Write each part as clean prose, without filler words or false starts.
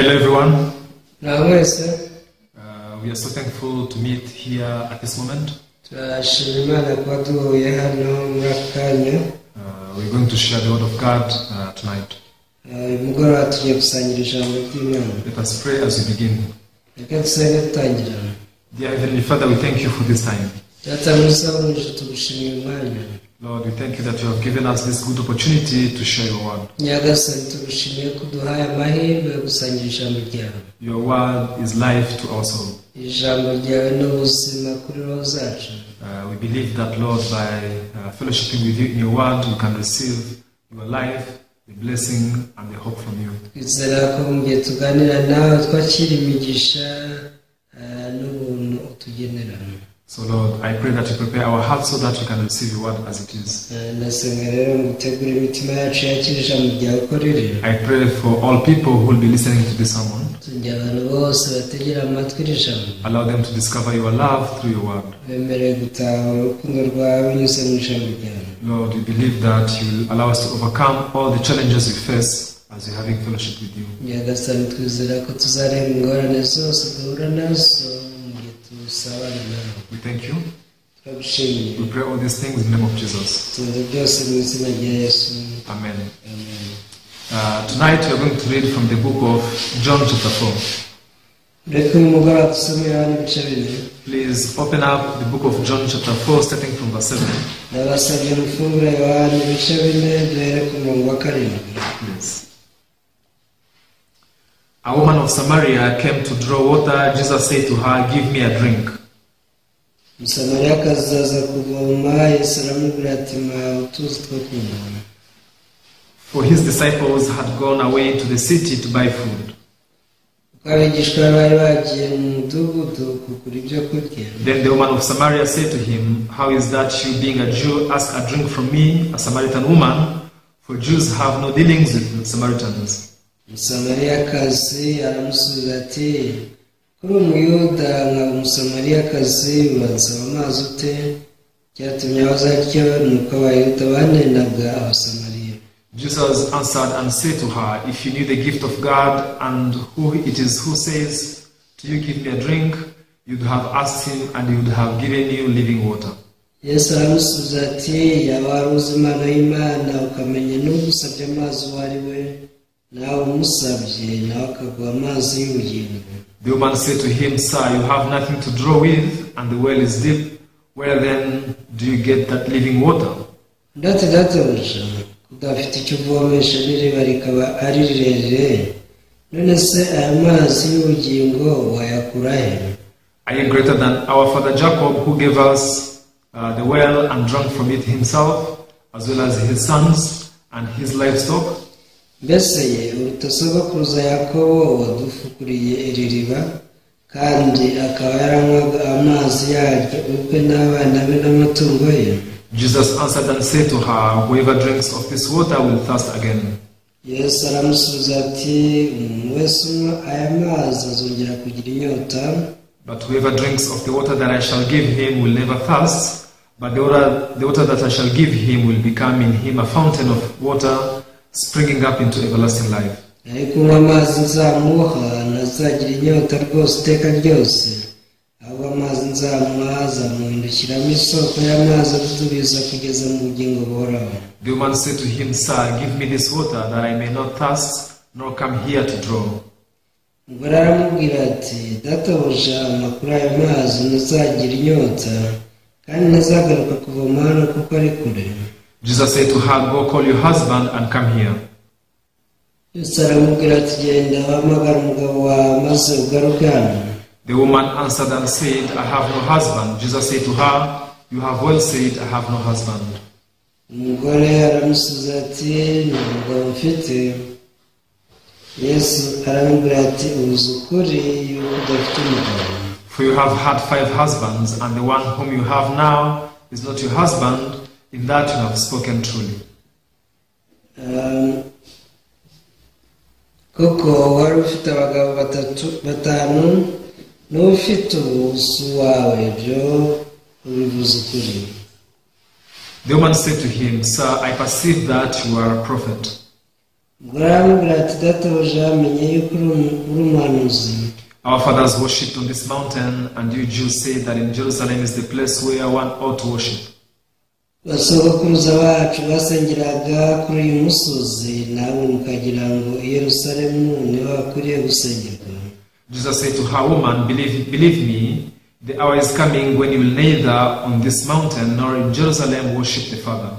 Hello everyone. Muraho mwese. We are so thankful to meet here at this moment. Turashima Imana kuba duhuye hano muri aka kanya. We're going to share the word of God tonight. Uyu mugoroba tugiye gusangira ijambo ry'Imana. Let us pray as we begin. Reka dusenge dutangira. Dear Heavenly Father, we thank you for this time. Data mwiza wo mu ijuru, tugushimiye umwanya. Lord, we thank you that you have given us this good opportunity to share your word. Nyagasani, tugushimiye ko uduhaye amahirwe yo gusangira ijambo ryawe. Your word is life to our soul. Ijambo ryawe ni ubuzima kuri roho zacu. We believe that, Lord, by fellowshipping with you in your word, we can receive your life, the blessing, and the hope from you. Twizera ko mu gihe tuganira nawe twakira imigisha n'ubuntu utugenera. So, Lord, I pray that you prepare our hearts so that we can receive your word as it is. Ndasenga rero ngo utegure imitima yacu yakire ijambo ryawe uko riri. I pray for all people who will be listening to this sermon. Nsengera abantu bose bategera amatwi iri jambo. Allow them to discover your love through your word. Bemerewe gutahura urukundo rwawe binyuze mu ijambo ryawe. Lord, we believe that you will allow us to overcome all the challenges we face as we're having fellowship with you. Nyagasani, twizera ko tuzarenga ingorane zose duhura nazo mu gihe dusabana nawe. We thank you. Turagushimiye. We pray all these things in the name of Jesus. Tuzi byose mu izina rya Yesu. Amen. Amen. Tonight we are going to read from the book of John chapter 4. Reka uyu mugoroba dusome Yohana ibice 4. Please open up the book of John chapter 4, starting from verse 7. Ndabasabye mufungure Yohana ibice 4, duhere ku murongo wa 7. Please. A woman of Samaria came to draw water. Jesus said to her, "Give me a drink." Umusamariyakazi aza kuvoma, Yesu aramubwira ati: "Mpa utuzi two kunywa." For his disciples had gone away to the city to buy food. Kuko abigishwa be bari bagiye mu mudugudu kugura ibyo kurya. Then the woman of Samaria said to him, "How is that you, being a Jew, ask a drink from me, a Samaritan woman? For Jews have no dealings with Samaritans." Umusamariyakazi aramusubiza ati: "Kuri Umuyuda nkaba Umusamariyakazi, uransaba amazi ute?" Icyatumye abaza atyo ni uko Abayuda banenaga Abasamariya. Jesus answered and said to her, "If you knew the gift of God and who it is who says to you, 'Give me a drink,' you'd have asked him and he would have given you living water." Yesu aramusubiza ati: "Yaba wari uzi impano y'Imana, ukamenya n'ugusabye amazi uwo ari we, nawe umusabye nawe akaguha amazi y'ubugingo." The woman said to him, "Sir, you have nothing to draw with, and the well is deep. Where then do you get that living water?" Undi ati: "Databuja, udafite icyo uvomesha n'iriba rikaba ari rirerire, none se aya mazi y'ubugingo wayakura he?" Are you greater than our father Jacob, who gave us the well and drank from it himself, as well as his sons and his livestock? Mbese ye uruta sogokuruza Yakobo wadufukuriye iri riba, kandi akaba yaranywaga amazi yaryo ubwe n'abana be n'amatungo ye? Jesus answered and said to her, "Whoever drinks of this water will thirst again." Yesu aramusubiza ati: "Umuntu wese unywa aya mazi azongera kugira inyota." But whoever drinks of the water that I shall give him will never thirst, but the water that I shall give him will become in him a fountain of water springing up into everlasting life. Ariko unywa amazi nzamuha ntazagira inyota rwose iteka ryose, ahubwo amazi nzamuha azamuhindukiramo isoko y'amazi adudubiza kugeza mu bugingo buhoraho. The woman said to him, "Sir, give me this water that I may not thirst, nor come here to draw." Umugore aramubwira ati: "Databuja, mpa kuri ayo mazi ntazagira inyota kandi ntazagaruka kuvoma hano kuko ari kure." Jesus said to her, "Go call your husband and come here." Yesu aramubwira ati: "Genda uhamagare umugabo wawe maze ugaruke hano." The woman answered and said, "I have no husband." Jesus said to her, "You have well said, 'I have no husband.'" Umugore aramusubiza ati: "Nta mugabo mfite." Yesu aramubwira ati: "Uvuze ukuri yuko udafite umugabo." For you have had 5 husbands, and the one whom you have now is not your husband. In that you have spoken truly. Koko wari ufite abagabo batatu batanu, n'uwo ufite ubu si uwawe, ibyo ubivuze ukuri. The woman said to him, "Sir, I perceive that you are a prophet." Umugore aramubwira ati databuja menye yuko uri umuhanuzi. Our fathers worshipped on this mountain, and you Jews say that in Jerusalem is the place where one ought to worship. Basogokuruza bacu basengeraga kuri uyu musozi, nawe mukagira ngo i Yerusalemu niho hakwiriye gusengerwa. Jesus said to her, Woman, believe me, the hour is coming when you will neither on this mountain nor in Jerusalem worship the Father.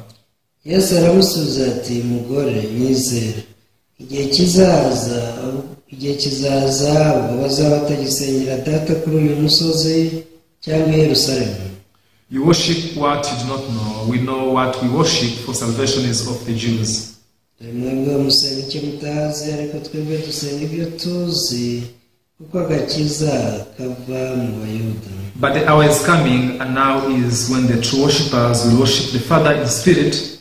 Yesu aramusubiza ati mugore nyizera igihe kizaza ubwo bazaba batagisengera data kuri uyu musozi cyangwa i Yerusalemu. You worship what you do not know. We know what we worship, for salvation is of the Jews. Dore mwebwe musenga icyo mutazi, ariko twebwe dusenga ibyo tuzi, kuko agakiza kava mu Bayuda. But the hour is coming, and now is, when the true worshippers will worship the Father in spirit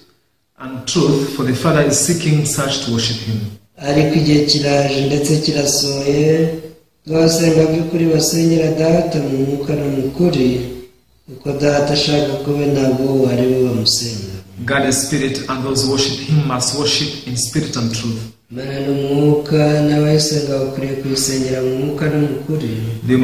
and truth, for the Father is seeking such to worship him. Ariko igihe kiraje ndetse kirasohoye, abasenga by'ukuri basengera data mu mwuka no mu kuri, kuko data ashaka ko be nabo ari bo bamusenga. God is spirit, and those who worship him must worship in spirit and truth. Imana ni umwuka, n'abayisenga bakwiriye kuyisengera mu mwuka no mu kuri. The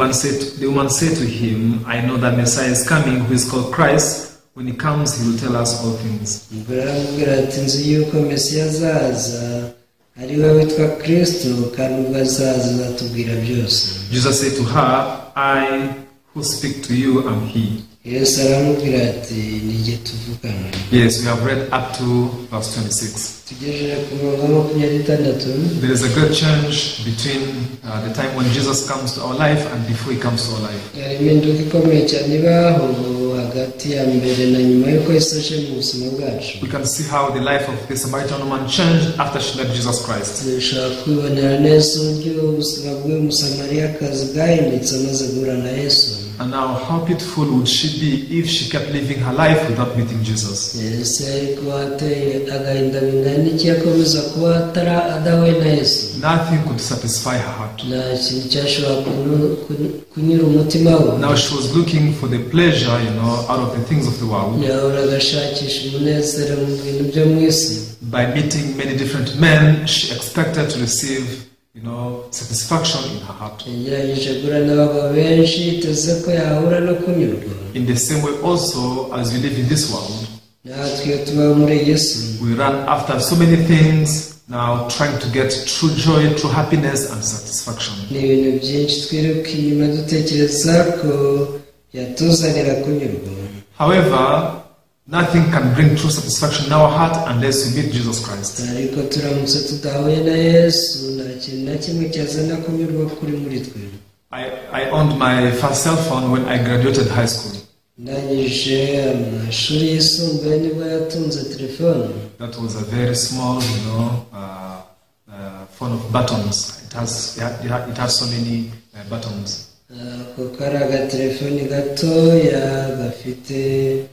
woman said to him, I know that Messiah is coming, who is called Christ. When he comes, he will tell us all things. Umugore aramubwira ati nzi yuko Mesiya azaza, ari we witwa Kristo, kandi ubwo azaza azatubwira byose. Jesus said to her, I who speak to you am he. Yesu aramubwira ati ni jye tuvugana. Yes, we have read up to verse 26. Tugejeje ku murongo wa 26. There is a great change between the time when Jesus comes to our life and before he comes to our life. Hari impinduka ikomeye cyane ibaho hagati ya mbere na nyuma y'uko Yesu aje mu buzima bwacu. We can see how the life of the Samaritan woman changed after she met Jesus Christ. Dushobora kwibonera neza uburyo ubuzima bw'uyu Musamariyakazi bwahindutse amaze guhura na Yesu. And now, how pitiful would she be if she kept living her life without meeting Jesus? Ese ariko ateye agahinda bingana iki yakomeza kuba adahuye na Yesu? Nothing could satisfy her heart. Nta kintu cyashobora kunyura umutima we. Now she was looking for the pleasure, out of the things of the world. Yahoraga ashakisha umunezero mu bintu byo mu isi. By meeting many different men, she expected to receive, satisfaction in her heart. Yagerageje guhura n'abagabo benshi yiteze ko yahura no kunyurwa. In the same way also, as we live in this world, natwe iyo tuba muri iyi si, we run after so many things now, trying to get true joy, true happiness and satisfaction. Ni ibintu byinshi twiruka inyuma dutekereza ko yatuzanira kunyurwa. However, nothing can bring true satisfaction in our heart unless we meet Jesus Christ. Ariko turamutse tudahuye na Yesu, nta kintu na kimwe cyazana kunyurwa kuri muri twe. I owned my first cell phone when I graduated high school. Ndangije amashuri yisumbuye nibwo yatunze telefone. That was a very small, phone of buttons. It has so many buttons. Ako kari agatelefoni gatoya gafite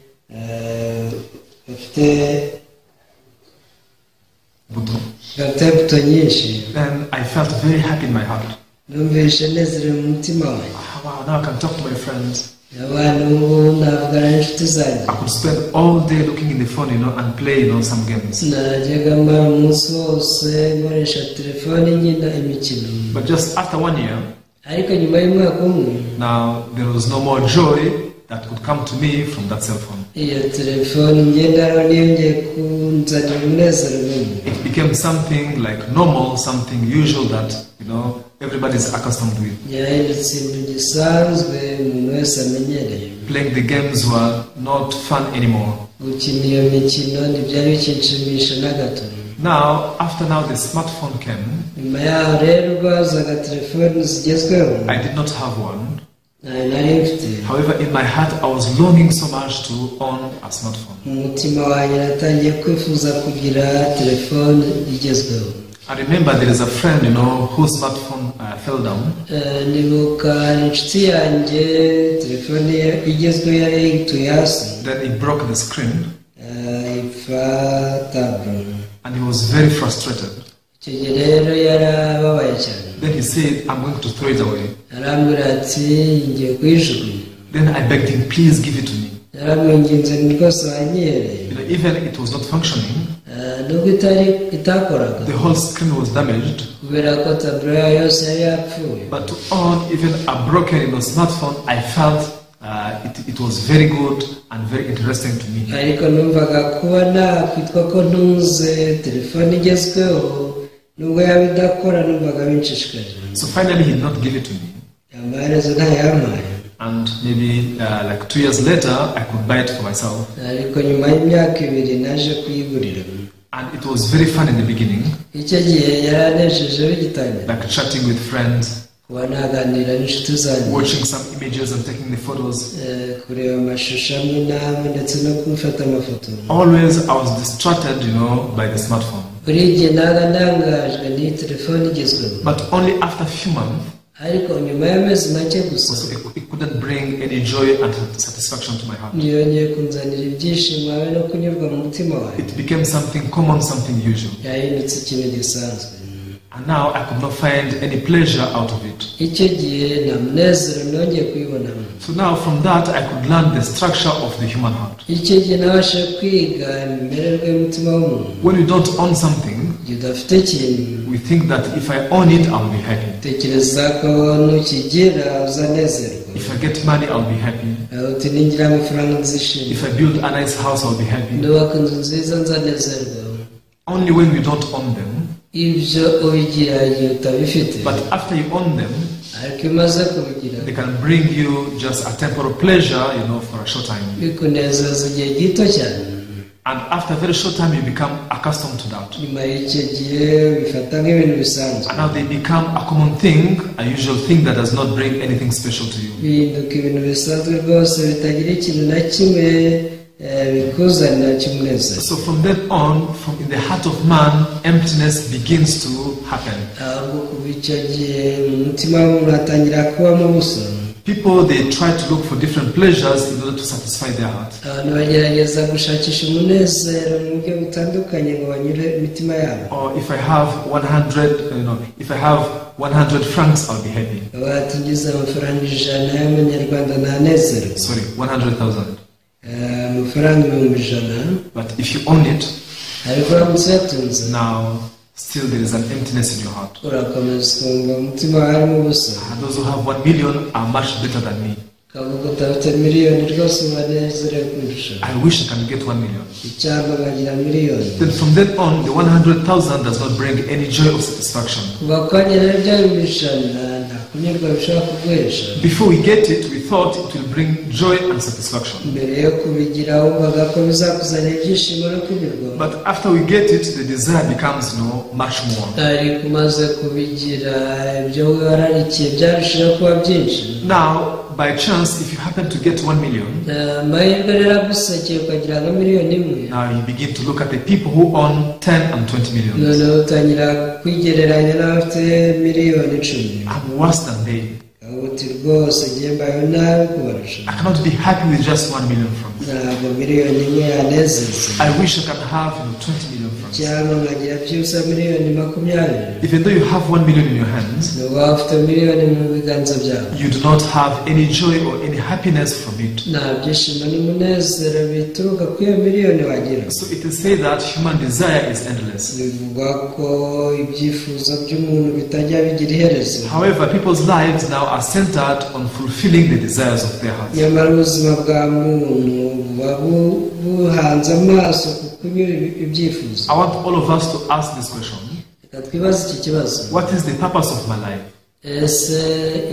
buto. Gafite buto nyinshi. Then I felt very happy in my heart. Numvise nezerewe mu mutima wanjye. Wow, now I can talk to my friends. Abantu ubu navugana n'inshuti zanjye. I could spend all day looking in the phone, and play, some games. Najyaga mara umunsi wose nkoresha telefone nkina imikino. But just after 1 year, ariko nyuma y'umwaka umwe, now there was no more joy that could come to me from that cell phone. Iyo telefone ngendanwa ntiyongeye kunzanira umunezero n'umwe. It became something like normal, something usual that, everybody is accustomed with. Yahindutse ibintu gisanzwe umuntu wese amenyereye. Playing the games were not fun anymore. Gukina iyo mikino ntibyari bikinshimisha na gato. Now, after now the smartphone came. Nyuma yaho rero ubwo hazaga telefoni zigezweho. I did not have one. Ntayo nari mfite. However, in my heart I was longing so much to own a smartphone. Mu mutima wanjye natangiye kwifuza kugira telefoni igezweho. I remember there is a friend, whose smartphone fell down. Nibuka inshuti yanjye telefone ye igezweho yari yituye hasi. Then he broke the screen. Ipfa taburo. And he was very frustrated. Icyo gihe rero yarababaye cyane. Then he said, I'm going to throw it away. Arambwira ati ngiye kuyijugunya. Then I begged him, please give it to me. Yaramwinginze ni rwose wanyihereye. Even it was not functioning. Nubwo itari itakoraga The whole screen was damaged. Kubera ko taburo yayo yose yari yapfuye. But to own even a broken smartphone, I felt it was very good and very interesting to me. Ariko numvaga kuba nakwitwa ko ntunze telefone igezweho nubwo yaba idakora numvaga binshishikaje. So finally, he did not give it to me. Amaherezo ntayampaye. And maybe like 2 years later, I could buy it for myself. Ariko nyuma y'imyaka 2 naje kuyigurira. And it was very fun in the beginning, Icyo gihe yaranejeje bigitangira, like chatting with friends, kuba naganira n'inshuti zanjye, watching some images and taking the photos. Kureba amashusho amwe n'amwe ndetse no gufata amafoto. Always I was distracted by the smartphone. Buri gihe naga ndangajwe n'iyi telefone igezweho. But only after a few months, Ariko nyuma y'amezi make gusa, also it couldn't bring any joy and satisfaction to my heart. Ntiyongeye kunzanira ibyishimo habe no kunyurwa mu mutima wanjye. It became something common, something usual. Yahindutse ikintu gisanzwe. And now I could not find any pleasure out of it. Icyo gihe nta munezero nongeye kuyibonamo. So now from that I could learn the structure of the human heart. Icyo gihe nabashije kwiga imimererwe y'umutima w'umuntu. When we don't own something, Igihe udafite ikintu, we think that if I own it, I'll be happy. Utekereza ko nukigira uzanezerwa. If I get money, I'll be happy. Uti ningira amafaranga nzishima. If I build a nice house, I'll be happy. Nubaka inzu nziza nzanezerwa. Only when we don't own them, Ibyo ubigira igihe utabifite, but after you own them, ariko iyo umaze kubigira, they can bring you just a temporal pleasure for a short time. Bikunezeza igihe gito cyane. And after a very short time, you become accustomed to that. Nyuma y'icyo gihe bifata nk'ibintu bisanzwe. And now they become a common thing, a usual thing that does not bring anything special to you. Bihinduka ibintu bisanzwe rwose bitagira ikintu na kimwe bikuzanira cy'umunezero. So from then on, from in the heart of man, emptiness begins to happen. Ahubwo kuva icyo gihe mu mutima w'umuntu hatangira kubamo ubusa. People, they try to look for different pleasures in order to satisfy their heart. Abantu bagerageza gushakisha umunezero mu buryo butandukanye ngo banyure imitima yabo. Or if I have 100, if I have 100 francs, I'll be happy. Bati ngize amafaranga 100 y'amanyarwanda ntanezerwa. Sorry, 100,000. Amafaranga 100,000. But if you own it, Ariko uramutse uyatunze, now still there is an emptiness in your heart. Urakomeza ukumva umutima wawe harimo ubusa. And those who have 1 million are much better than me. Ukavuga uti miliyoni rwose banezerewe kundusha. I wish I can get 1 million. Icyampa nkagira miliyoni. Then from then on, the 100,000 does not bring any joy or satisfaction. Kuva kanya rero bya 100,000 nta kunyurwa bishobora kuguhesha. Before we get it, we thought it will bring joy and satisfaction. Mbere yo kubigira wumvaga ko bizakuzanira ibyishimo no kunyurwa. But after we get it, the desire becomes much more. Ariko umaze kubigira ibyo wararikiye byarushijeho kuba byinshi. Now, by chance, if you happen to get 1 million, Amahirwe rero agusekeye ukagira nka miliyoni 1, now you begin to look at the people who own 10 and 20 millions. Noneho utangira kwigereranya n'abafite miliyoni 10. I'm worse than they. Ukavuga uti rwose ngiye mbayeho nabi kubarusha. I cannot be happy with just 1 million francs. Ntabwo miliyoni 1 yanezeza. I wish I can have 20 million francs. Cyangwa nkagira byibura miliyoni 20. Even though you have 1 million in your hands, Nubwo waba ufite miliyoni mu biganza byawe, you do not have any joy or any happiness from it. Nta byishimo n'umunezero bituruka kuri iyo miliyoni wagira. So it is said that human desire is endless. Bivugwa ko ibyifuzo by'umuntu bitajya bigira iherezo. However, people's lives now are centered on fulfilling the desires of their hearts. Nyamara ubuzima bwa muntu buba buhanze amaso ku kunyura ibyifuzo. I want all of us to ask this question. Reka twibaze iki kibazo. What is the purpose of my life? Ese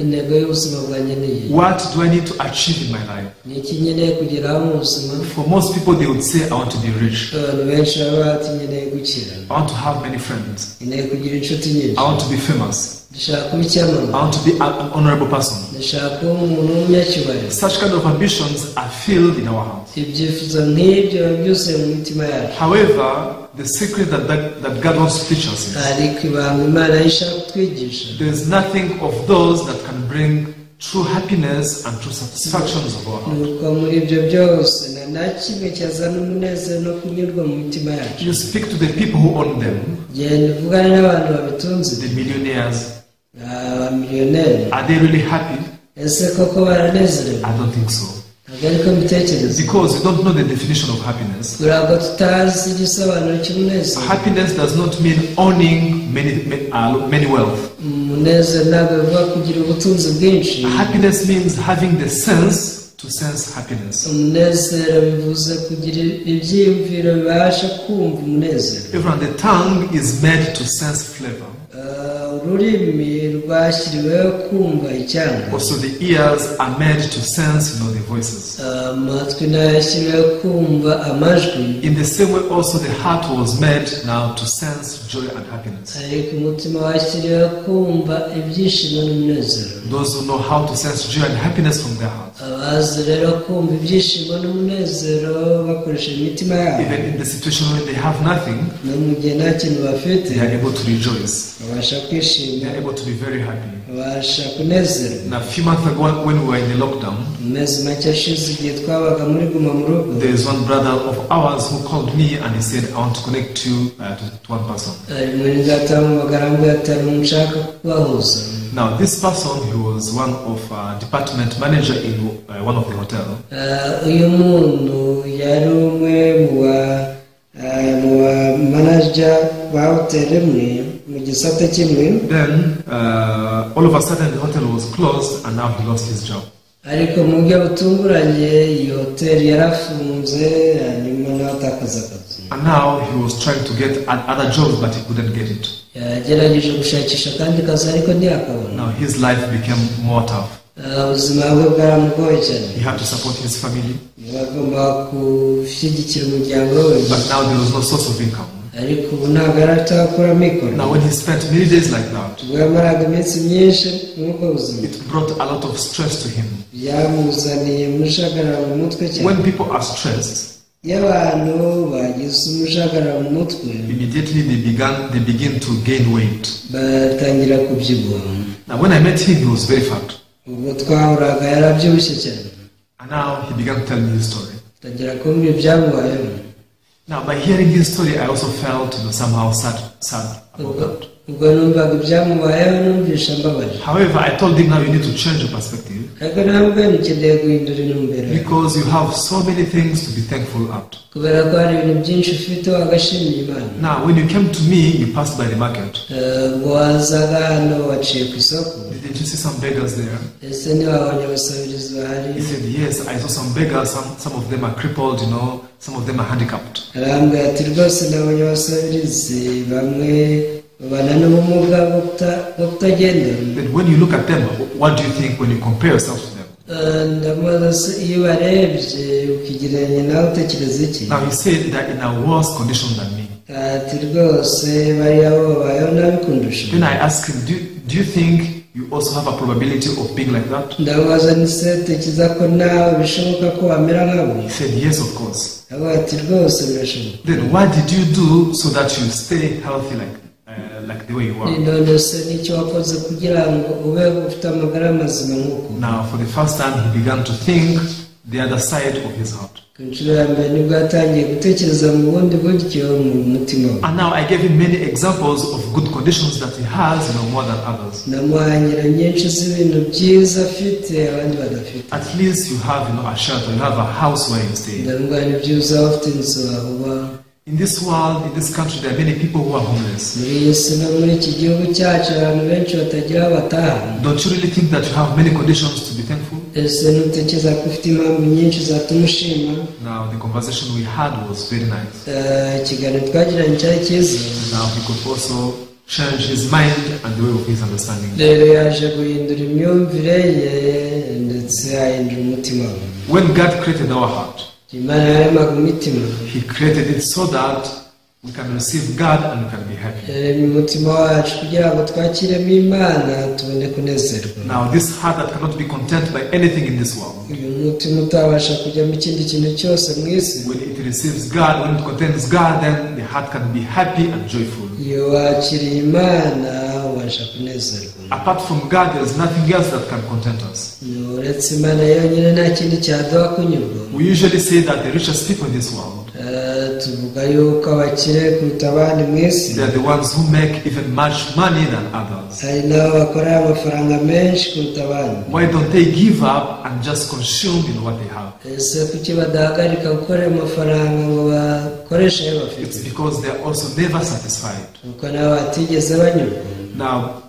intego y'ubuzima bwanjye ni iyi? What do I need to achieve in my life? Ni iki nkeneye kugeraho mu buzima? For most people, they would say, "I want to be rich." Abantu benshi baba bati nkeneye gukira. I want to have many friends. Nkeneye kugira inshuti nyinshi. I want to be famous. Ndashaka kuba icyamamare. I want to be an honorable person. Ndashaka kuba umuntu w'umunyacyubahiro. Such kind of ambitions are filled in our hearts. Ibyifuzo nk'ibyo biba byuzuye mu mitima yacu. However, the secret that God wants to teach us is Ariko ibanga Imana yo ishaka kutwigisha, there is nothing of those that can bring true happiness and true satisfactions of our heart. Ni uko muri ibyo byose nta na kimwe cyazana umunezero no kunyurwa mu mitima yacu. You speak to the people who own them, Genda uvugane n'abantu babitunze, the millionaires. Abamiliyoneri. Are they really happy? Ese koko baranezerewe? I don't think so. Ntabwo Ntabwo ariko mbitekereza. Because we don't know the definition of happiness. Kubera ko tutazi igisobanuro cy'umunezero. Happiness does not mean owning many, many wealth. Umunezero ntabwo bivuga kugira ubutunzi bwinshi. Happiness means having the sense to sense happiness. Umunezero bivuze kugira ibyiyumviro bibasha kumva umunezero. Everyone, the tongue is made to sense flavor. Ururimi rwashyiriweho kumva icyanga. Also, the ears are made to sense, the voices. Amatwi nayo yashyiriweho kumva amajwi. In the same way, also the heart was made now to sense joy and happiness. Ariko umutima washyiriweho kumva ibyishimo n'umunezero. Those who know how to sense joy and happiness from their heart, Abazi rero kumva ibyishimo n'umunezero bakoresheje imitima yabo, even in the situation when they have nothing, no mu gihe nta kintu bafite, they are able to rejoice. babasha kwishima, They are able to be very happy. babasha kunezerwa. Now, a few months ago, when we were in the lockdown, Mu mezi make ashize igihe twabaga muri guma mu rugo, there is one brother of ours who called me and he said, "I want to connect you to one person." Hari muri data w'amagara ambwira ati hari umuntu nshaka kubahuza. Now, this person, he was one of department manager in one of the hotel. Uyu muntu yari umwe mu ba manager ba hoteli imwe mu gisata kimwe. Then, all of a sudden, the hotel was closed and now he lost his job. Ariko mu buryo butunguranye iyi hoteli yarafunze hanyuma nawe atakaza akazi. And now he was trying to get other jobs, but he couldn't get it. Yagerageje gushakisha akandi kazi ariko ntiyakabona. Now his life became more tough. Ubuzima bwe bwaramugoye cyane. He had to support his family, Yagombaga gushyigikira umuryango we, but now there was no source of income. Ariko ubu ntabwo yari afite aho akura amikoro. Now, when he spent many days like that, Ubwo yamaraga iminsi myinshi muri ubwo buzima, it brought a lot of stress to him. Byamuzaniye umujagararo mu mutwe cyane. When people are stressed, Iyo abantu bagize umujagararo mu mutwe, immediately they begin to gain weight. Batangira kubyibuha. Now, when I met him, he was very fat. Ubwo twahuraga yarabyibushye cyane. And now he began to tell me his story. Atangira kumbwira ibyamubayeho. Now, by hearing his story, I also felt somehow sad about that. Ubwo numvaga ibyamubayeho numvisha mbabaje. However, I told him, now you need to change your perspective, Ariko ntabwo ukeneye guhindura intumbero, because you have so many things to be thankful at. Kubera ko hari ibintu byinshi ufite wagashimira Imana. Now, when you came to me, you passed by the market. Ubwo wazaga hano waciye ku isoko. Didn't you see some beggars there? Ese ntiwabonye abasabirizi bahari? He said, yes, I saw some beggars. Some of them are crippled, some of them are handicapped. Arambwira ati rwose nabonye abasabirizi bamwe babana n'ubumuga bwo kutagenda. Then when you look at them, what do you think when you compare yourself to them? Ndamubaza se iyo ubarebye ukigereranya nawe utekereza iki? Now he said they're in a worse condition than me. Ati rwose bariya bo babayeho nabi kundusha. Then I asked him, do you think you also have a probability of being like that? Ndamubaza nti se utekereza ko nawe bishoboka ko wamera nkabo? He said, yes, of course. Aravuga ati rwose birashoboka. Then what did you do so that you stay healthy like the way you are? None se n'icyo wakoze kugira ngo ube ufite amagara mazima nk'uko? Now, for the first time, he began to think the other side of his heart. Ku nshuro ya mbere nibwo yatangiye gutekereza mu bundi buryo mu mutima we. And now I gave him many examples of good conditions that he has, more than others. Namuhaye ingero nyinshi z'ibintu byiza afite abandi badafite. At least you have, a shelter, you have a house where you stay. Ndamubwira ni byiza ufite inzu aho uba. In this world, in this country, there are many people who are homeless. Muri iyi si no muri iki gihugu cyacu abantu benshi batagira aho bataha. Don't you really think that you have many conditions to be thankful? Ese ntutekereza ko ufite impamvu nyinshi zatuma ushima? Now, the conversation we had was very nice. Ikiganiro twagiranye cyari cyiza. Now, he could also change his mind and the way of his understanding. Rero yaje guhindura imyumvire ye ndetse ahindura umutima we. When God created our heart, Imana yaremaga imitima, He created it so that we can receive God and we can be happy. Yaremye umutima wacu kugira ngo twakiremo Imana tubone kunezerwa. Now, this heart that cannot be content by anything in this world, Uyu mutima utabasha kujyamo ikindi kintu cyose mu isi, when it receives God, when it contains God, then the heart can be happy and joyful. Iyo wakiriye Imana ubasha kunezerwa. Apart from God, there is nothing else that can content us. Uretse Imana yonyine nta kindi cyaduha kunyurwa. We usually say that the richest people in this world, Tuvuga Tuvuga yuko abakire kuruta abandi mu isi they are the ones who make even much money than others. Hari nabo bakorera amafaranga menshi kuruta abandi. Why don't they give up and just consume what they have? Ese kuki badahagarika gukorera amafaranga ngo bakoreshe ayo bafite? It's because they are also never satisfied. Kuko nabo batigeze banyurwa. Now,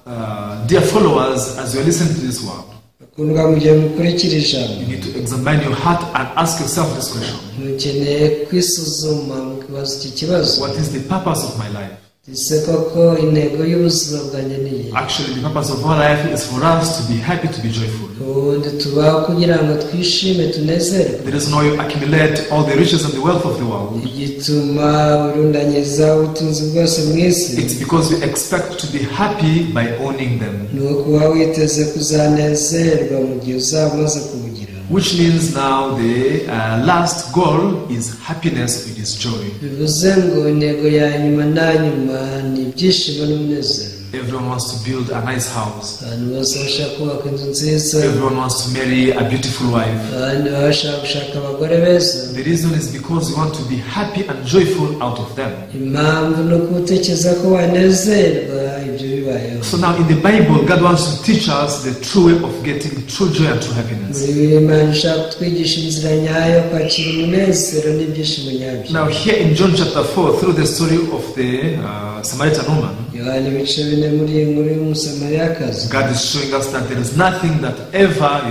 dear followers, as you are listening to this word, Bakundwa mu gihe mukurikira ijambo you need to examine your heart and ask yourself this question. Mukeneye kwisuzuma mukibaza iki kibazo. What is the purpose of my life? Ese koko intego y'ubuzima bwanjye ni iyihe? Actually, the purpose of our life is for us to be happy, to be joyful. Ubundi tubaho kugira ngo twishime tunezerwe. The reason why you accumulate all the riches and the wealth of the world, Igituma urundanyiza ubutunzi bwose mu isi it's because you expect to be happy by owning them. ni ukuba witeze kuzanezerwa mu gihe uzaba umaze kubugira. Which means now the last goal is happiness, it is joy. Bivuze ngo intego ya nyuma na nyuma ni ibyishimo n'umunezero. Everyone wants to build a nice house. Abantu bose bashaka kubaka inzu nziza. Everyone wants to marry a beautiful wife. Abandi baba bashaka gushaka abagore beza. The reason is because you want to be happy and joyful out of them. Impamvu ni uko ko wanezerwa ibyo bibayeho. So now in the Bible, God wants to teach us the true way of getting true joy and true happiness. Muri Bibiliya Imana ishaka kutwigisha inzira nyayo kwakira umunezero n'ibyishimo nyabyo. Now here in John chapter 4, through the story of the Samaritan woman, Yohana ibice bine muri iyi nkuru y'Umusamariyakazi, God is showing us that there is nothing that ever,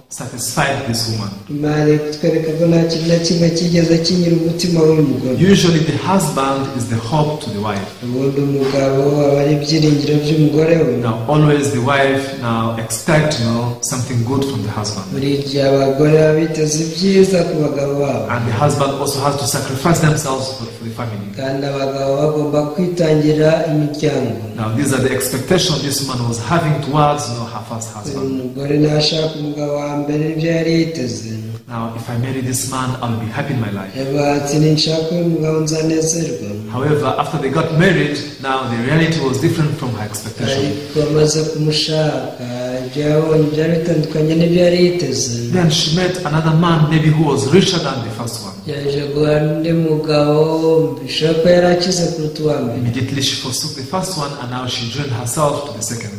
satisfied this woman. Imana iri kutwereka ko nta kintu na kimwe cyigeze kinyura umutima w'uyu mugore. Usually the husband is the hope to the wife. Ubundi umugabo aba ari ibyiringiro by'umugore we. Now always the wife now expect something good from the husband. Buri gihe abagore baba biteze ibyiza ku bagabo babo. And the husband also has to sacrifice themselves for the family. Kandi abagabo bagomba kwitangira imiryango. Now these are the expectations this woman was having towards her first husband. Uyu mugore ntashaka umugabo wa mbere ibyo yari yiteze. Now if I marry this man, I'll be happy in my life. Yavuga ati ninshaka uyu mugabo nzanezerwa. However, after they got married, now the reality was different from her expectation. Ariko amaze kumushaka ibyo yabonye byari bitandukanye n'ibyo yari yiteze. Then she met another man, maybe who was richer than the first one. Yaje guhura n'undi mugabo bishoboka ko yari akize kuruta uwa mbere. Immediately she forsook the first one and now she joined herself to the second.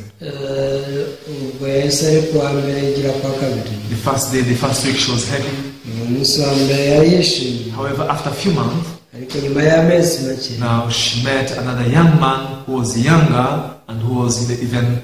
Ubwo yahise ari kuwa mbere yigira kuwa kabiri. The first day, the first week she was happy. Umunsi wa mbere yari yishimye. However, after a few months, ariko nyuma y'amezi make, now she met another young man who was younger and who was even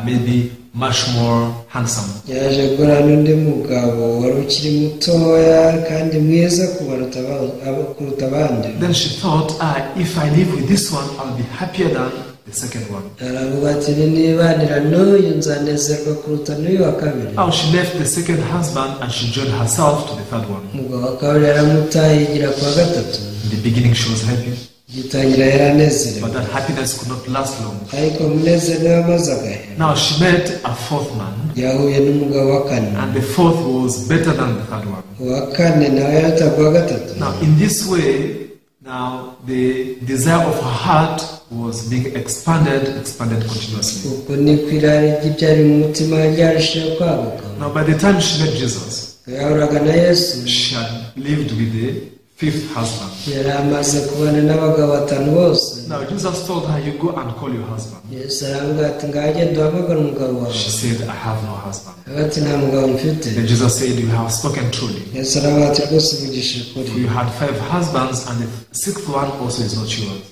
maybe much more handsome. Yaje guhura n'undi mugabo wari ukiri mutoya kandi mwiza kuruta abandi. Then she thought, if I live with this one, I'll be happier than the second one. Aravuga ati nibanira n'uyu nzanezerwa kuruta n'uyu wa kabiri. Now she left the second husband and she joined herself to the third one. Umugabo wa kabiri yaramutaye yigira ku wa gatatu. In the beginning she was happy. Gitangira yaranezerewe. But that happiness could not last long. Ariko umunezero wamaze agahe. Now she met a fourth man. Yahuye n'umugabo wa kane. And the fourth was better than the third one. Uwa kane nawe yarutaga uwa gatatu. Now in this way, now the desire of her heart was being expanded continuously. Uko niko irari ry'ibyari mu mutima ryarushijeho kwaguka. Now by the time she met Jesus, yahuraga na Yesu, she had lived with the fifth husband. Yari amaze kubana n'abagabo batanu bose. Now Jesus told her, you go and call your husband. Yesu aramubwira ati ngaho genda uhamagare umugabo wawe. She said, I have no husband. Ati nta mugabo mfite. Then Jesus said, you have spoken truly. Yesu aramubwira ati rwose uvugishije ukuri. You had 5 husbands and the sixth one also is not yours.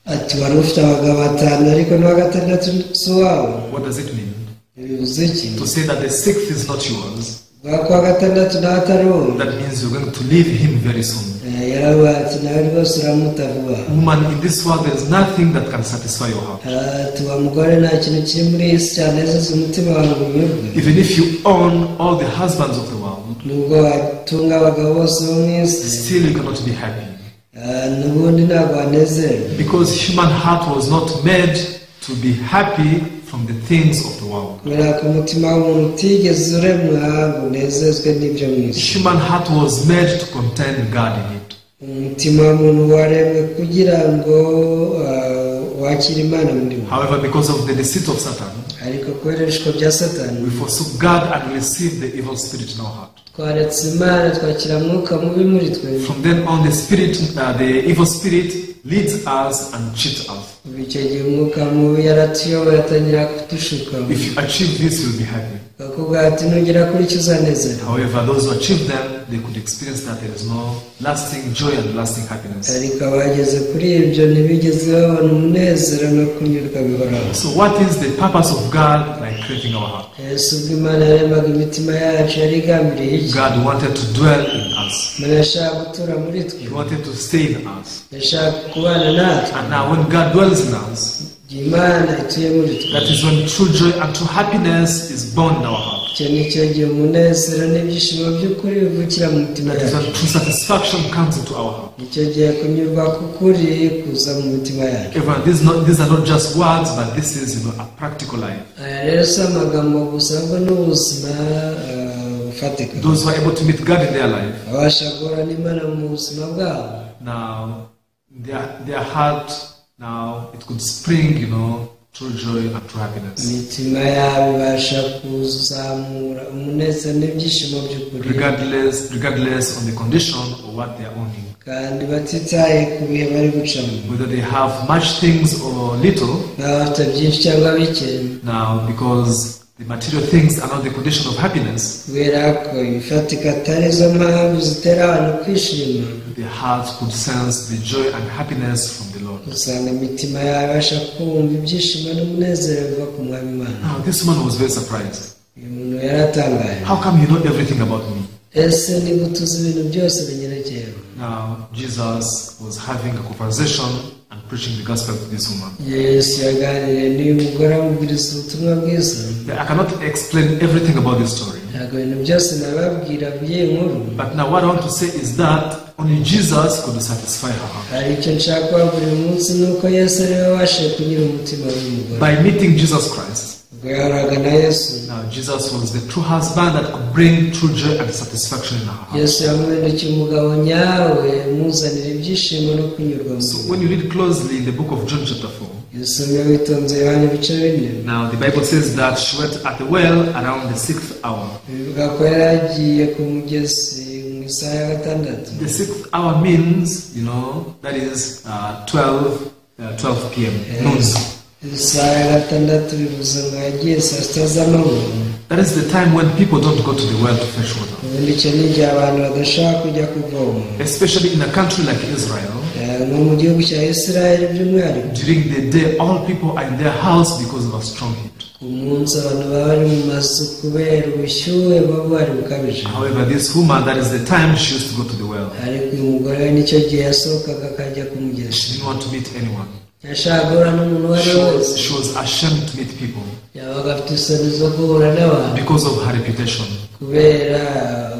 Ati wari ufite abagabo batanu ariko n'uwa gatandatu si uwawe. What does it mean? Bivuze iki? To say that the sixth is not yours. Kuwa gatandatu nawe atari wowe. That means you're going to leave him very soon. Yaravuga ati nawe rwose uramuta vuba. Woman, in this world there is nothing that can satisfy your heart. Ati wa mugore nta kintu kiri muri iyi si cyanezeza umutima wawe ngo unyurwe. Even if you own all the husbands of the world, nubwo watunga abagabo bose bo mu isi, still you cannot be happy. N'ubundi ntabwo wanezerwa. Because human heart was not made to be happy from the things of the world. Kubera ko umutima w'umuntu utigeze uremwa ngo unezezwe n'ibyo mu isi. Human heart was made to contain God in it. Umutima w'umuntu waremwe kugira ngo wakire Imana muri we. However, because of the deceit of Satan, ariko kubera ibishuko bya Satani, we forsook God and received the evil spirit in our heart. Twaretse Imana twakira mwuka mubi muri twe. From then on, the evil spirit leads us and cheats us. Kuva icyo gihe umwuka mubi yaratuyoboye atangira kudushuka. If you achieve this, you'll be happy. Bakubwira ati nugera kuri icyo uzanezerwa. However, those who achieve them, they could experience that there is no lasting joy and lasting happiness. Ariko abageze kuri ibyo ntibigeze babona umunezero no kunyurwa bihoraho. So, what is the purpose of God by creating our heart? Ese ubwo Imana yaremaga imitima yacu yari igambiriye iki? God wanted to dwell in us. Imana yashaka gutura muri twe. He wanted to stay in us. Yashaka kubana natwe. And now, when God dwells in us, Igihe Imana ituye muri twe, that is when true joy and true happiness is born in our heart. icyo ni cyo gihe umunezero n'ibyishimo by'ukuri bivukira mu mitima That is yacu. when true satisfaction comes into our heart. Nicyo gihe kunyurwa k'ukuri kuza mu mitima yacu. Everyone, these are not just words, but this is a practical life. Aya rero si amagambo gusa ahubwo n'ubuzima bufatika. Those who are able to meet God in their life, Babasha guhura n'Imana mu buzima bwabo, now their heart, now it could spring, true joy and true happiness. Imitima yabo ibasha kuzamura umunezero n'ibyishimo by'ukuri, Regardless on the condition or what they are owning. Kandi batitaye ku bihe bari gucamo, Whether they have much things or little, baba bafite byinshi cyangwa bike, now because the material things are not the condition of happiness, kubera ko ibifatika atari zo mpamvu zitera abantu kwishima, the heart could sense the joy and happiness from the Lord. Usanga imitima yabo ibasha kumva ibyishimo n'umunezero biva ku Mwami Imana. Now this woman was very surprised. Uyu muntu yaratangaye. How come you know everything about me? Ese ni gute uzi ibintu byose binyerekeyeho? Now Jesus was having a conversation and preaching the gospel to this woman. Yesu yaganiriye n'uyu mugore amubwiriza ubutumwa bwiza. I cannot explain everything about this story. Ntabwo ibintu byose nababwira by'iyi nkuru. But now what I want to say is that only Jesus could satisfy her heart. Hari icyo nshaka kubabwira uyu munsi ni uko Yesu ari we wabashije kunyura umutima w'uyu mugore. By meeting Jesus Christ, Ubwo yahuraga na Yesu, now Jesus was the true husband that could bring true joy and satisfaction in her heart. Yesu yamuhindukiye umugabo nyawe umuzanira ibyishimo no kunyurwa mu So when you read closely in the book of John chapter 4, Iyo usomye witonze Yohana ibice 4, now the Bible says that she went at the well around the 6th hour. Bivuga ko yari agiye ku mugezi mu isaha ya 6. The 6th hour means, that is 12 p.m. noon. Isaha ya 6 bivuze ngo yagiye saa 6 z'amanywa. That is the time when people don't go to the well to fetch water. Ubundi icyo ni igihe abantu badashaka kujya kuvoma. Especially in a country like Israel, Nko mu gihugu cya Israel by'umwihariko, during the day all people are in their house because of a strong heat. ku munsi abantu baba bari mu mazu kubera ubushyuhe buba buhari bukabije. However, this woman, that is the time she used to go to the well. Ariko uyu mugore we nicyo gihe yasohokaga akajya ku mugezi. She didn't want to meet anyone. Yashakaga guhura n'umuntu uwo ari She we was, wese. she was ashamed to meet people Yabaga afite isoni zo guhura n'abantu because of her reputation. kubera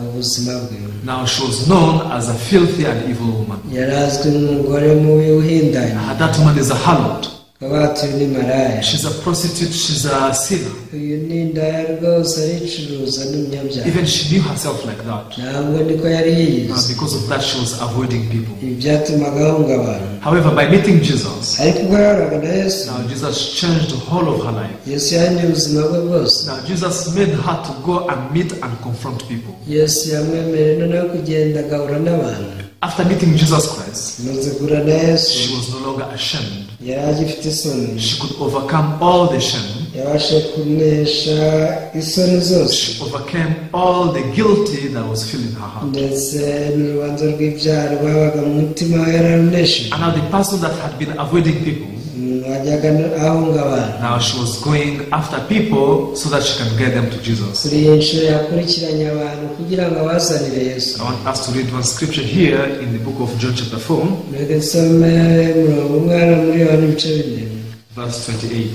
ubuzima bwe. Now she was known as a filthy and evil woman. Yari azwi nk'umugore mubi uhindanye. That woman is a harlot. Akaba atuye ni maraya. She's a prostitute, she's a sinner. Uyu ni indaya rwose aricuruza n'umunyabyaha. Even she knew herself like that. Ntabwo niko yari yiyizi. Because of that, she was avoiding people. Ibi byatumaga ahunga abantu. However, by meeting Jesus, Ariko ubwo yahuraga na Yesu, now Jesus changed the whole of her life. Yesu yahinduye ubuzima bwe bwose. Now Jesus made her to go and meet and confront people. Yesu yamwemereye noneho kugenda agahura n'abantu. After meeting Jesus Christ, Amaze guhura na Yesu, she was no longer ashamed. yari agifite isoni. She could overcome all the shame. Yabashe kunesha isoni zose. She overcame all the guilty that was filled in her heart. Ndetse n'urubanza rw'ibyaha rwabaga mu mutima we yararunesheje. And now the person that had been avoiding people, Umuntu wajyaga ahunga abantu, now she was going after people so that she can get them to Jesus. Kuri iyi nshuro yakurikiranye abantu kugira ngo abazanire Yesu. I want us to read one scripture here in the book of John chapter 4, Reka dusome umurongo umwe hano muri Yohana ibice 4, verse 28.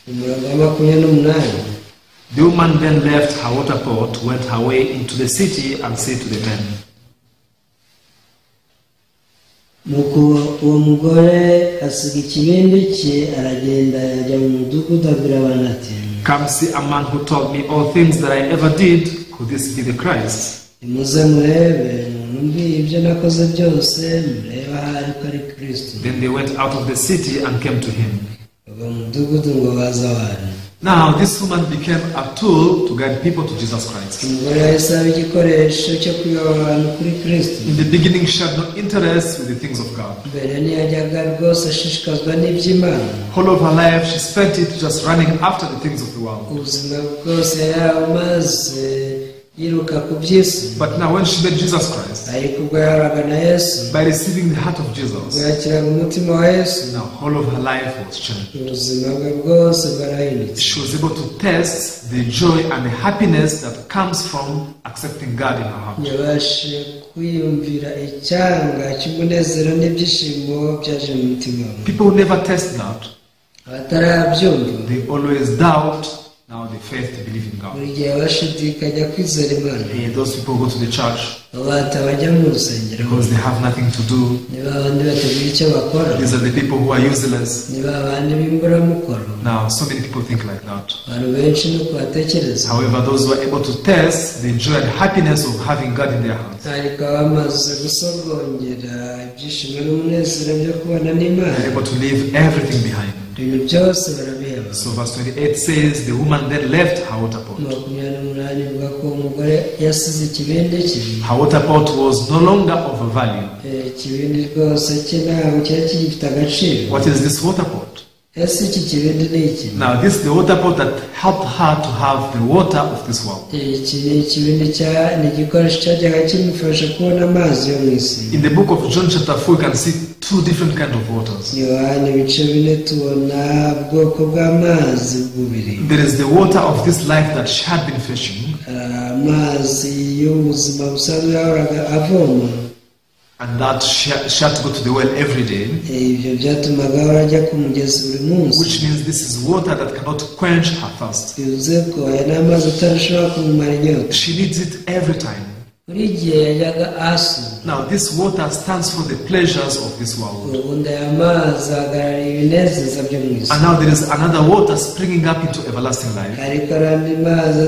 umurongo wa 28. The woman then left her water pot, went her way into the city, and said to the men, Nuko uwo mugore asiga ikibindi cye aragenda ajya mu mudugudu abwira abantu ati, Come see a man who told me all things that I ever did. Could this be the Christ? Nimuze murebe umuntu umbwiye ibyo nakoze byose, murebe ahari ko ari Kristo. Then they went out of the city and came to him. Bava mu mudugudu ngo baze aho ari. Now, this woman became a tool to guide people to Jesus Christ. Umugore yahise aba igikoresho cyo kuyobora abantu kuri Kristo. In the beginning, she had no interest with the things of God. Mbere ntiyajyaga rwose ashishikazwa n'iby'Imana. All of her life, she spent it just running after the things of the world. Ubuzima bwose yari yiruka ku by'isi. But now, when she met Jesus Christ, ariko ubwo yahuraga na Yesu, by receiving the heart of Jesus, yakiraga umutima wa Yesu, now all of her life was changed. Ubuzima bwe bwose bwarahindutse. She was able to taste the joy and the happiness that comes from accepting God in her heart. Yabashije kwiyumvira icyanga cy'umunezero n'ibyishimo byaje mu mutima we. People who never taste that, abatarabyumva, they always doubt now the faith to believe in God. Buri gihe bashidikanya kwizera Imana. Hey, those people go to the church Abantu bajya mu rusengero because they have nothing to do. Ni babandi batagira icyo bakora. These are the people who are useless. Ni babandi b'imburamukoro. Now, so many people think like that. Abantu benshi nuko batekereza. However, those who are able to taste the joy and happiness of having God in their hearts, ariko bamaze gusogongera ibyishimo n'umunezero byo kubana n'Imana, they are able to leave everything behind. Ibintu byose barabiheba. So verse 28 says, the woman then left her water pot. 28 ivuga ko umugore yasize ikibindi cye. Her water pot was no longer of a value. Ikibindi rwose cye ntabwo cyari kigifite agaciro. What is this water pot? Ese iki kibindi ni iki? Now this is the water pot that helped her to have the water of this world. Iki ni ikibindi cya ni igikoresho cyajyaga kimufasha kubona amazi yo mu isi. In the book of John chapter 4, you can see two different kinds of waters. Yohana ibice bine tubona ubwoko bw'amazi bubiri. There is the water of this life that she had been fetching. Amazi y'ubuzima busanzwe yahoraga avoma. And that she had to go to the well every day. Ibyo byatumaga ahora ajya ku mugezi buri munsi. Which means this is water that cannot quench her thirst. Bivuze ko aya ni amazi atarashobora kumumara inyota. She needs it every time. Buri gihe yajyaga asura. Now this water stands for the pleasures of this world. Ubundi aya mazi ahagarariye ibinezeza byo mu isi. And now there is another water springing up into everlasting life. Ariko hari andi mazi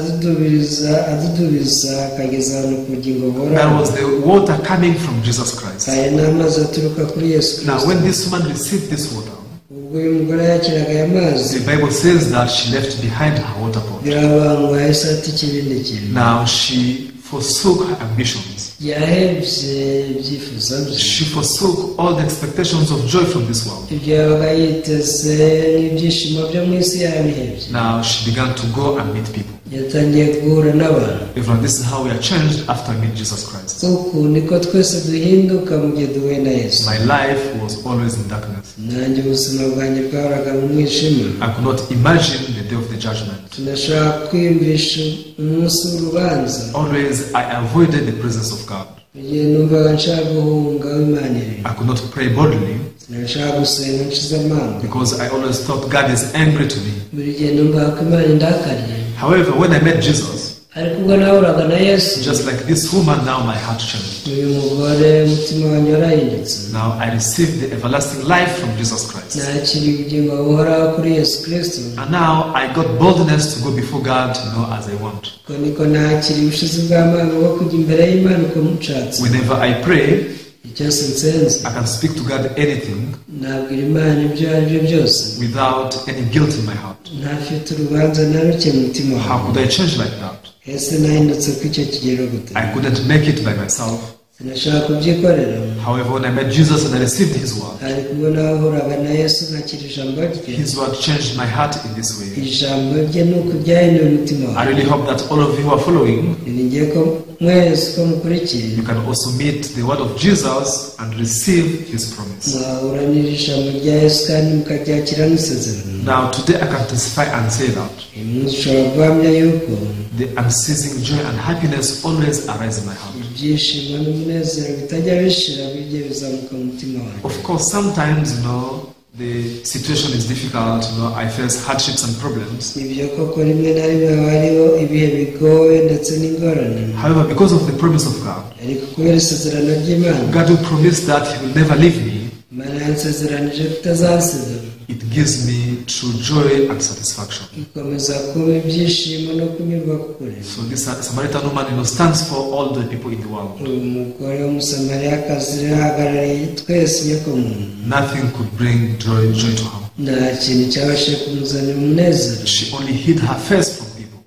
adudubiza akageza ahantu ku bugingo buhoraho. That was the water coming from Jesus Christ. Aya ni amazi aturuka kuri Yesu Now Kristo. when this woman received this water, ubwo uyu mugore yakiraga aya mazi, the Bible says that she left behind her water pot. Birabangwa yahise ata ikibindi cye. Now she forsook her ambitions. Yahebye ibyifuzo bye. She forsook all the expectations of joy from this world. Ibyo yabaga yiteze n'ibyishimo byo mu isi yarabihebye. Now she began to go and meet people. Yatangiye guhura n'abantu. Everyone, this is how we are changed after we meet Jesus Christ. Uku niko twese duhinduka mu gihe duhuye na Yesu. My life was always in darkness. Nanjye ubuzima bwanjye bwahoraga mu mwijima. I could not imagine the day of the judgment. Sinashobora kwiyumvisha umunsi w'urubanza. Always I avoided the presence of God. Igihe numvaga nshaka guhunga aho Imana iri. I could not pray boldly. Sinashaka gusenga nshize amanga. Because I always thought God is angry to me. Buri gihe numvaga ko Imana indakariye. However, when I met Jesus, ariko ubwo nahuraga na Yesu, just like this woman, now my heart changed. Uyu mugore umutima wanjye warahindutse. Now I received the everlasting life from Jesus Christ. Nakiriye ubugingo buhoraho kuri Yesu Kristo. And now I got boldness to go before God, you know, as I want. Uko niko nakiriye ubushizi bw'amanga bwo kujya imbere y'Imana uko nshatse. Whenever I pray, cyose nsenze, I can speak to God anything nabwira Imana ibyo ari byo byose, without any guilt in my heart. Ntafite urubanza na ruke mu mutima How wanjye. could I change like that? Ese nahindutse ku icyo kigero gute? I couldn't make it by myself. Sinashaka kubyikorera. However, when I met Jesus and I received His word, ariko ubwo nahuraga na Yesu nkakira ijambo rye, His word changed my heart in this way. Ijambo rye ni uko ryahinduye umutima I wawe. really hope that all of you who are following, Niringiye ko mwese uko mukurikiye, you can also meet the word of Jesus and receive His promise. mwahura n'ijambo rya Yesu kandi mukaryakira nk'isezerano. Now today I can testify and say that Uyu munsi ushobora guhamya yuko the unceasing joy and happiness always arise in my heart. Ibyishimo n'umunezero bitajya bishira bijye bizamuka mu mutima wanjye. Of course, sometimes, you know, the situation is difficult, you know, I face hardships and problems. Ibyo koko rimwe na rimwe haba hariho ibihe bigoye ndetse n'ingorane. However, because of the promise of God, ariko kubera isezerano ry'Imana, God who promised that He will never leave me, Imana yansezeranije kutazansiga, it gives me true joy and satisfaction. Ikomeza kuba ibyishimo no kunyurwa kure. So this Samaritan woman, you know, stands for all the people in the world. Uyu mugore w'umusamariyakazi rero ahagarariye twese inyokomuntu. Nothing could bring joy to her. Nta kintu cyabashije kumuzanira umunezero. She only hid her face from people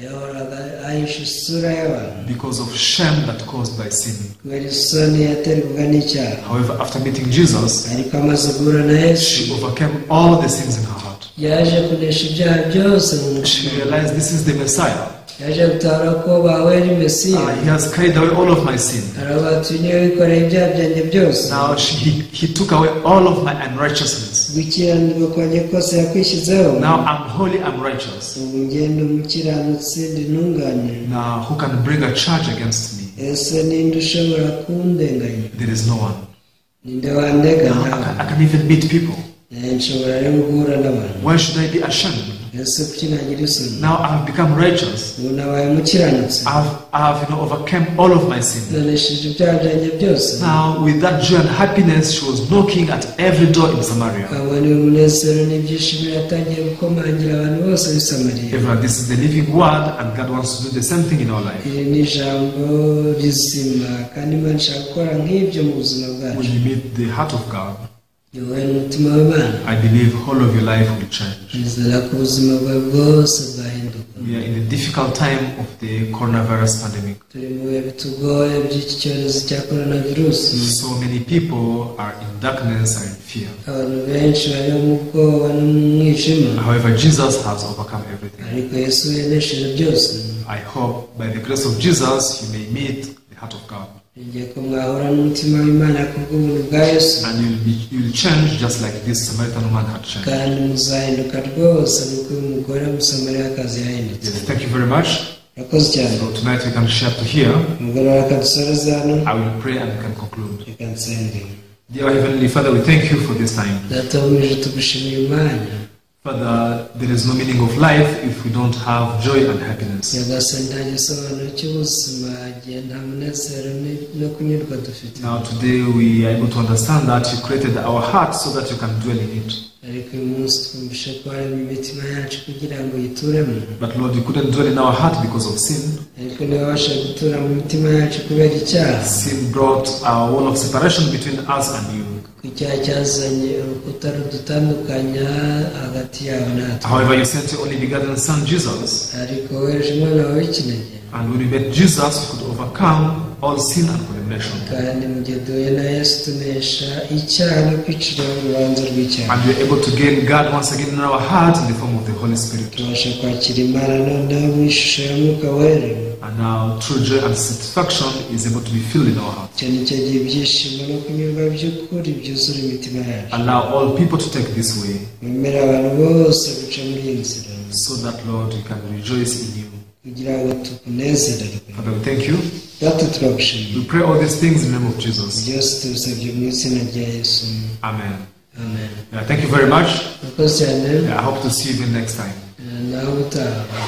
Yahoraga ahisha isura y'abantu because of shame that caused by sin. Kubera isoni yaterwaga n'icyaha. However, after meeting Jesus, Ariko amaze guhura na Yesu, she overcame all the sins in her heart. Yaje kunesha ibyaha byose mu She mutima. Realized this is the Messiah. Yaje gutahura ko bawe ari Mesiya. He has carried away all of my sin. Aravuga ati niwe wikoreye ibyaha byanjye byose. Now he took away all of my unrighteousness. Gukiranirwa kwanjye kose yakwishyizeho. Now I'm holy, I'm righteous. Ubu ngenda umukiranutsi ndi intungane. Now who can bring a charge against me? Ese ninde ushobora kundenganya? There is no one. Ninde wandega? Now Nawe I can even meet people. Eh, nshobora rero guhura n'abantu. Why should I be ashamed? Ese kuki nagira isoni? Now I have become righteous. Ubu nabaye umukiranutsi. I have overcome all of my sin. Nanesheje ibyaha byanjye byose. Now with that joy and happiness, she was knocking at every door in Samaria. Abona uyu munezero n'ibyishimo yatangiye gukomangira abantu bose b'i Samariya. Everyone, this is the living word, and God wants to do the same thing in our life. Iri ni ijambo rizima kandi Imana ishaka gukora nk'ibyo mu buzima bwacu. When you meet the heart of God, Yowe n'umutima w'Imana, I believe all of your life will change. Nizera ko ubuzima bwawe bwose bwahinduka. We are in the difficult time of the coronavirus pandemic. Turi mu bihe bitugoye by'iki cyorezo cya korona virusi. So many people are in darkness and in fear. Abantu benshi bari mu bwoba no mu mwijima. However, Jesus has overcome everything. Ariko Yesu yanesheje byose. I hope by the grace of Jesus you may meet the heart of God Ngiye ko mwahura n'umutima w'Imana kubw'ubuntu bwa Yesu and you'll change just like this Samaritan woman had changed. Kandi muzahinduka rwose nk'uko uyu mugore w'Umusamariyakazi yahindutse. Yes, thank you very much. Urakoze cyane. So tonight we can share to here. Umugoroba reka dusoreze hano. I will pray and we can conclude. Reka nsenge. Dear Heavenly Father, we thank you for this time. Data wo mu ijuru tugushimiye umwanya. Father, there is no meaning of life if we don't have joy and happiness. Nyagasani nta gisobanuro cy'ubuzima igihe nta munezero ni- no kunyurwa dufite. Now today we are able to understand that you created our hearts so that you can dwell in it. Ariko uyu munsi twumvishe ko waremye imitima yacu kugira ngo uyituremo. But Lord, you couldn't dwell in our heart because of sin. Ariko ntiwabasha gutura mu mitima yacu kubera icyaha. Sin brought a wall of separation between us and you. Kuko icyaha cyazanye urukuta rudutandukanya hagati yawe natwe. However, you sent your only begotten Son, Jesus. Ariko wohereje umwana wawe w'ikinege. And when we met Jesus, we could overcome all sin and condemnation. Kandi mu gihe duhuye na Yesu tunesha icyaha no kwiciraho urubanza rw'icyaha. And we are able to gain God once again in our heart in the form of the Holy Spirit. Tubasha kwakira Imana noneho mu ishusho ya Mwuka Wera. And now true joy and satisfaction is able to be filled in our heart. Icyo ni cyo gihe ibyishimo no kunyurwa by'ukuri byuzura imitima yacu. Allow all people to take this way wemere abantu bose guca muri iyi nzira so that, Lord, we can rejoice in you. Kugira ngo tukunezererwe. Father, we thank you. Data turagushimiye. We pray all these things in the name of Jesus. Byose tubisabye mu izina rya Yesu. Amen. Amen. Yeah, thank you very much. Murakoze cyane. Yeah, I hope to see you again next time. Eh, nawe utaha.